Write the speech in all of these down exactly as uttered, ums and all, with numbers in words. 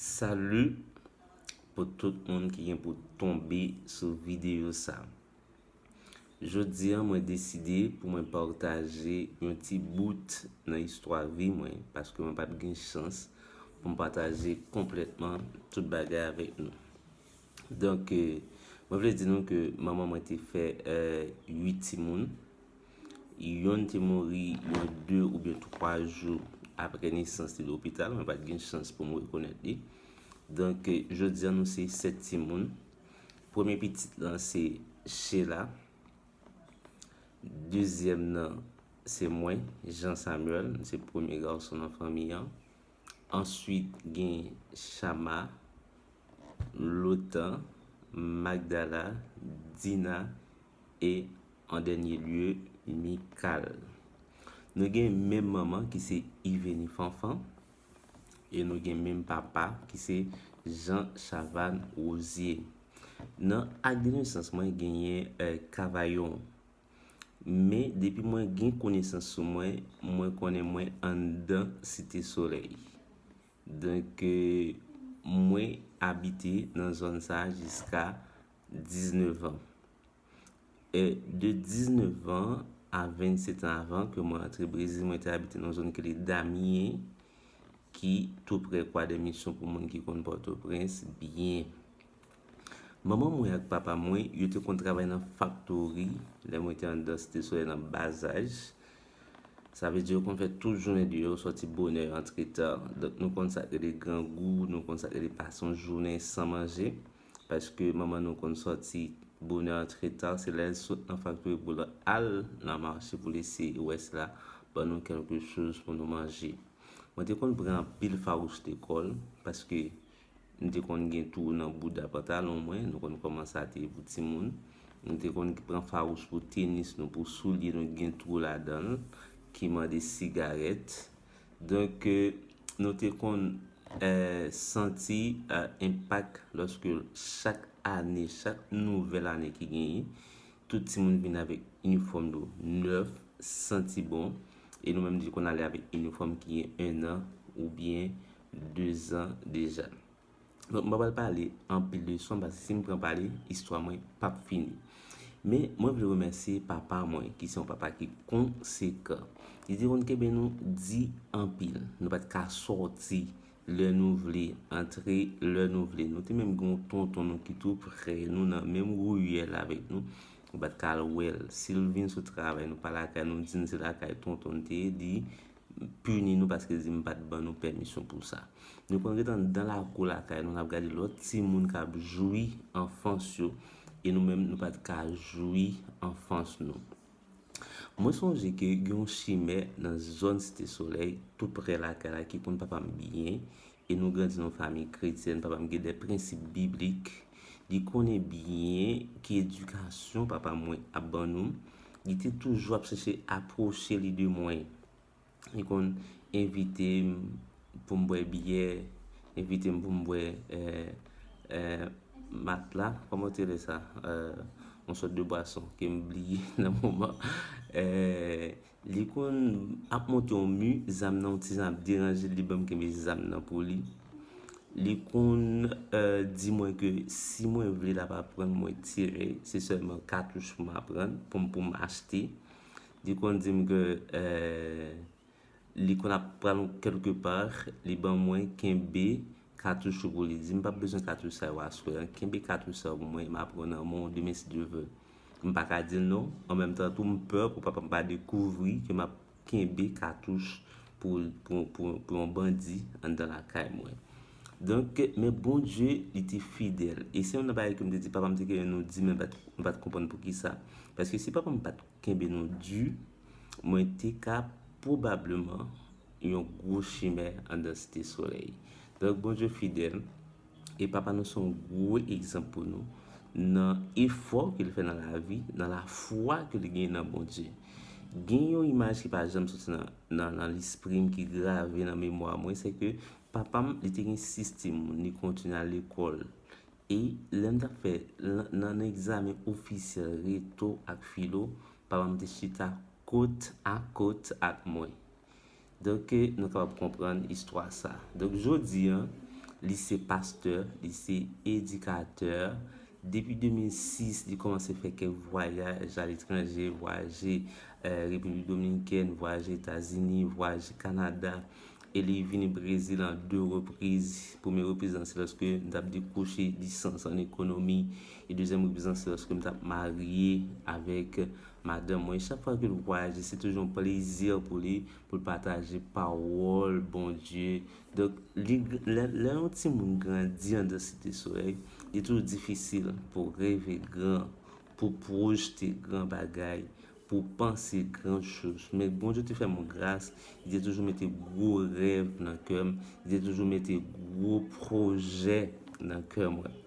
Salut pou tout moun ki gen pou tonbe sou videyo sa. Jodi a, mwen deside pou mwen pataje yon ti bout nan istwa vi mwen, paske mwen pa t gen chans pou m pataje konplètman tout bagay avèk nou. Donk, eh, mwen vle di nou ke manman mwen te fè eh, uit timoun. Yonn te mouri yon de oubyen twa jou apre nesans li lopital, mwen pa t gen chans pou m rekonèt li. Donk, eh, jodi a nou se sèt timoun. Premye pitit lan se Sheila. Dezyèm nan se mwen, Jean Samuel, m se premye gason nan fanmi an. Answit, gen Chama, Lotan, Magdala, Dina e, an dènye lye, Mikal. Nou gen menm manman ki se Yvenie Fanfan e nou gen menm papa ki se Jean Chavannes Rosier. Nan ak de nesans mwen genyen eh, Kavayon. Men depi mwen gen konesans sou mwen, mwen konnen mwen anndan Site Solèy. Donk, eh, mwen abite nan zòn sa a jiska diznèf an. Eh, de diznèf an a vennsèt an avan ke mwen antre Brezil, mwen te abite nan zòn ki rele Damien, ki tou prè Kwa dè Misyon pou moun ki konn Pòtoprens byen. Manman mwen ak papa mwen, yo te konn travay nan faktori lè mwen te anndan Site Solèy nan bazaj. Sa vle di yo konn fè tout jounen deyò, sòti bonè, antre ta. Donk nou konn sa k rele grangou, nou konn sa k rele pase yon jounen san manje. Paske manman nou konn sòti bonè, antre ta, se lè l sot nan faktori pou l al nan mache pou l eseye wè si l a ban nou kèlke choz pou nou manje. Mwen te konn pran anpil fawouch lekòl, paske m te konn gen twou nan bouda pantalon mwen, nou konn kòman sa te ye pou timoun. M te konn pran fawouch pou tenis nou, pou soulye nou gen twou ladan l, ki mande sigarèt. Donk, eh, nou te konn eh, santi eh, enpak lòske chak ane, chak nouvèl ane ki genyen, tout timoun vin avèk inifòm yo nèf, santi bon, e nou menm nou te konn ale avèk inifòm ki gen en an oubyen de zan deja. Donk, m pa pral pale anpil de sa, paske si m pran pale, istwa mwen p ap fini. Men, mwen vle remèsye papa mwen, ki se yon papa ki konsekan. Li te konn kenbe nou di anpil. Nou pa t ka sòti lè nou vle, antre lè nou vle. Nou te menm gen yon tonton nou ki tou prè nou, nan menm riyèl avèk nou. Nou pa t ka al wè l. Si l vin sou travay, nou pa lakay, nou di n se lakay tonton n te ye, li pini nou paske li di m pa t ban nou pèmisyon pou sa. Nou konn ret anndan lakou lakay nou, n ap gade lòt timoun k ap jwi anfans yo, e nou menm, nou pa t ka jwi anfans nou. Mwen sonje ke gen yon chimè nan zòn Site Solèy, tou prè lakay la, ki konn papa m byen, e nou grandi nan yon fanmi kretyèn. Papa m gen de prensip biblik. Li konnen byen ki edikasyon papa mwen ap ban nou. Li te toujou ap chèche apwoche li de mwen. Li konn envite m pou m bwè byè, envite m pou m bwè eh, eh, matla, kòman yo te rele sa? Eh, yon sòt de bwason ke m bliye nan moman. Eh, li konn ap monte yon mi, zam nan yon ti jan ap deranje l, li ban m kenbe zam nan pou li. Li konn eh, di mwen ke si mwen vle l ap aprann mwen tire, se sèlman katouch pou m aprann, pou m, pou m achte. Li konn di m ke eh, li konn ap pral kèlke pa, li ban mwen kenbe katouch ou pou li. Di m p ap bezwen katouch sa yo aswè an, kenbe katouch sa yo pou mwen, m ap rann nan men w demen si Dye vle. M pa ka di l non, an menm tan tou m pè pou papa m pa dekouvri ke m ap kenbe katouch pou, pou, pou, pou yon bandi anndan lakay mwen. Donk, men Bondye, li te fidèl. E se youn nan bagay ke m te di papa m, te gen nou di, men nou pa t, nou pa t konprann poukisa. Paske si papa m pa t kenbe nou di, mwen te ka pwobableman yon gwo chimè anndan Site Solèy. Donk, Bondye fidèl, e papa nou se yon gwo egzanp pou nou nan efò ke l fè nan lavi, nan lafwa ke l gen nan Bondye. Gen yon imaj ki pa janm soti nan, nan, nan lespri m, ki grave nan memwa mwen, se ke papa m, li te gen sis timoun, li kontinye al lekòl. E lè m t ap fè nan, nan egzamen ofisyèl reto ak filo, papa m te chita kot a kot ak mwen. Donk, nou kapab konprann istwa sa. Donk, jodi a, Li se pastè, li se edikatè. Depi de mil sis, li kòmanse fè kèk vwayaj aletranje, vwayaje eh, Repiblik Dominikèn, vwayaje Etazini, vwayaje Kanada. E li vini Brezil an de repriz. Premye repriz lan se lòske m t ap dekwoche lisans an ekonomi. E dezyèm repriz lan se lòske m t ap marye avèk madanm mwen. Chak fwa ke l vwayaje, se toujou yon plezi pou li, pou l pataje pawòl Bondye. Donk, li, lè, lè yon timoun grandi anndan Site Solèy, li toujou difisil pou reve gran, pou pwojte gran bagay, pou panse gran choz. Men Bondye te fè m yon gras, li te toujou mete gwo rèv nan kè m, li te toujou mete gwo pwojè nan kè mwen.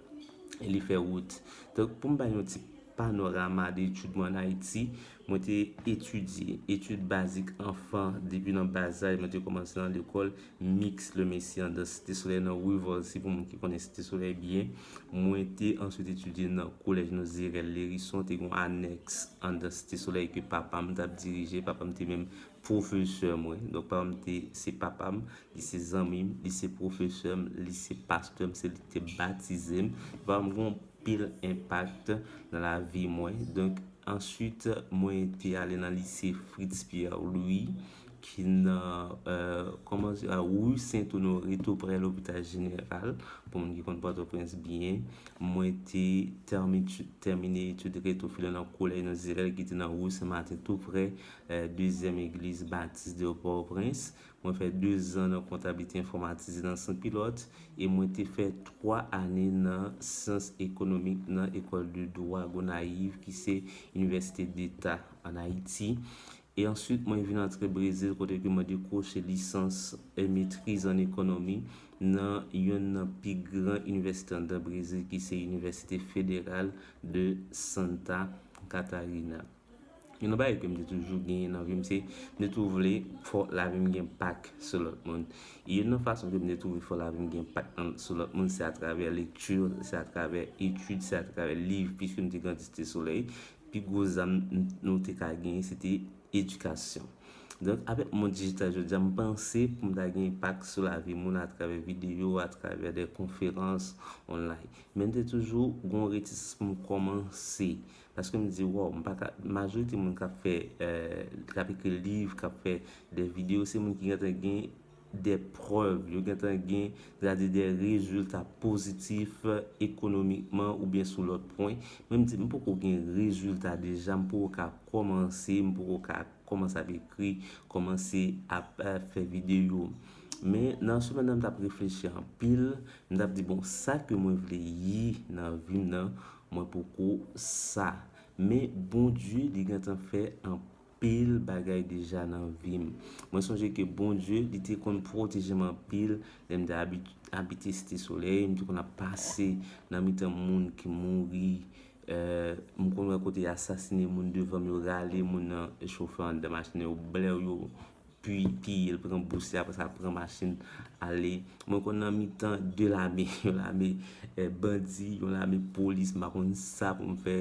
E li fè wout. Donk, pou m bay yon ti panorama de etid mwen an Ayiti, mwen te etidye etid bazik anfan depi nan bazaj, mwen te kòmanse nan lekòl Miks Le Messie anndan Site Solèy nan Ri Vòlsi, pou moun ki konnen Site Solèy byen. Mwen te answit etidye nan kolèj Nozirèl Lérison, te gen yon anèks anndan Site Solèy ke papa m t ap dirije, papa m te menm pwofesè mwen. Donk, papa m te, se papa m, li se zanmi m, li se pwofesè m, li se pastè m, se li ki te batize m. Papa m gen yon pil enpak nan lavi mwen. Donk, answit, mwen te ale nan lise Fritz Pierre Louis, ki nan, euh, kòman se, a, ri Sent Onore, tou prè lopital jeneral, pou moun ki konn Pòtoprens byen. Mwen te tèmi-, tèmine etid retwofile nan kolèj Nozirèl, ki te nan ri Sen Maten, tou prè, euh, dezyèm egliz batis de Pòtoprens. Mwen fè dezan nan kontablite enfòmatize nan Sanpilòt e mwen te fè twa ane nan syans ekonomik nan École de Droit Gonayiv, ki se Inivèsite Deta ann Ayiti. E answit, mwen vin antre Brezil, kote ke mwen dekwoche lisans e metriz an ekonomi nan youn nan pi gran inivèsite anndan Brezil, ki se Inivèsite Federal de Santa Catarina. Youn nan bagay ke m te toujou genyen nan vi m, se m te toujou vle fò lavi m gen enpak sou lòt moun. E youn nan fason ke m te twouve fò lavi m gen enpak nan, sou lòt moun, se atravè lekti, se atravè etid, se atravè liv, piske m te grandi Site Solèy. Pi gwo zam n-, nou te ka genyen, se te edikasyon. Donk, avèk mond dijital jodi a, m panse pou m ta gen enpak sou lavi moun atravè videyo, atravè de konferans online. Men m te toujou gen yon retisans pou m kòmanse. Paske m di, waw, m pa ka, majorite moun k ap fè, eh, k ap ekri liv, k ap fè de videyo, se moun ki gentan gen de prèv, yo gentan gen, sètadi de rezilta pozitif ekonomikman oubyen sou lòt pwen. Men m di, m poko gen rezilta deja, m poko ka kòmanse, m poko ka kòmanse ap ekri, kòmanse ap, eh, fè videyo. Men nan semèn nan, m t ap reflechi anpil, m t ap di, bon, sa ke mwen vle ye nan vi m nan, mwen poko sa. Men Bondye, li gentan fè anpil bagay deja nan vi m. Mwen sonje ke Bondye, li te konn pwoteje m anpil lè m te abit-, abite Site Solèy, m te konn ap pase nan mitan moun ki mouri. Eh, m konn wè kote y asasine moun devan m, yo rale moun nan, chofè anndan machin nan, yo blè yo, pi-, piye l, pran bous li, apre sa pran machin ale. Mwen konn nan mitan de lame, yon lame, eh, bandi, yon lame polis, m pa konn sa pou m fè,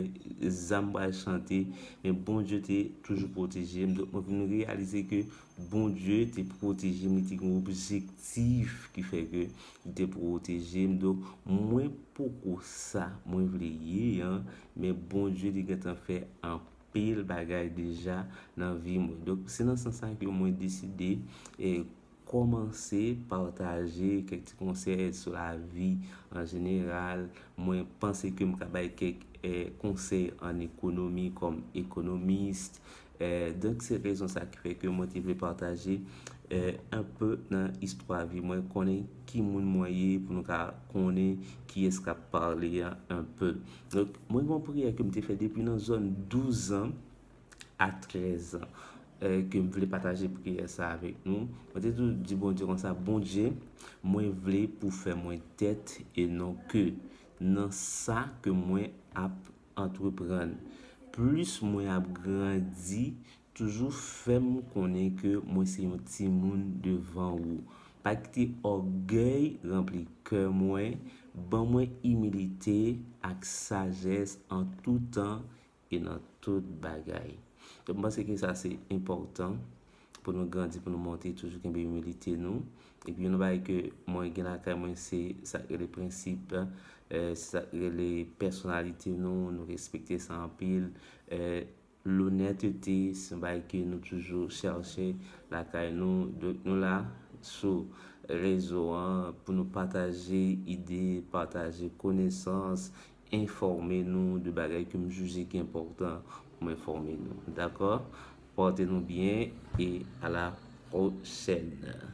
zam pral chante, men Bondye te toujou pwoteje m. Donk, mwen vin reyalize ke Bondye te pwoteje m, li te gen yon objektif ki fè ke li te pwoteje m. Donk, mwen poko sa mwen vle ye an, men Bondye li gentan fè anpil bagay deja nan vi mwen. Donk, se nan sans sa ke mwen deside, eh, kòmanse pataje kèk ti konsèy sou lavi an jeneral. Mwen panse ke m ka bay kèk, eh, konsèy an ekonomi kòm ekonomis. Eh, donk, se rezon sa ki fè ke mwen te vle pataje, eh, un peu nan istwa vi mwen, konnen ki moun mwen ye, pou nou ka konnen kiyès k ap pale a un peu. Donk, mwen gen yon priyè ke m te fè depi nan zòn douz an a trèz an, eh, ke m vle pataje priyè sa avèk nou. Mwen te toujou di Bondye konsa, Bondye, mwen vle pou fè mwen tèt e non ke nan sa ke mwen ap antreprann. Plis mwen ap grandi, toujou fè m konnen ke mwen se yon timoun devan ou. Pa kite ògèy ranpli kè mwen, ban mwen imilite ak sajès an tou tan e nan tout bagay. Donk, m panse ke sa se enpòtan pou nou grandi, pou nou monte, toujou kenbe imilite nou. Epi yon bagay ke mwen gen lakay mwen, se sa k rele prensip, eh, se sa k rele pèsonalite nou, nou respekte sa anpil. Eh, lonètete, se yon bagay ke nou toujou chèche lakay nou. Donk, nou la sou rezo an pou nou pataje ide, pataje konesans, enfòme nou de bagay ke m jije ki enpòtan pou m enfòme nou. Dakò? Pòte nou byen e a la pwochèn.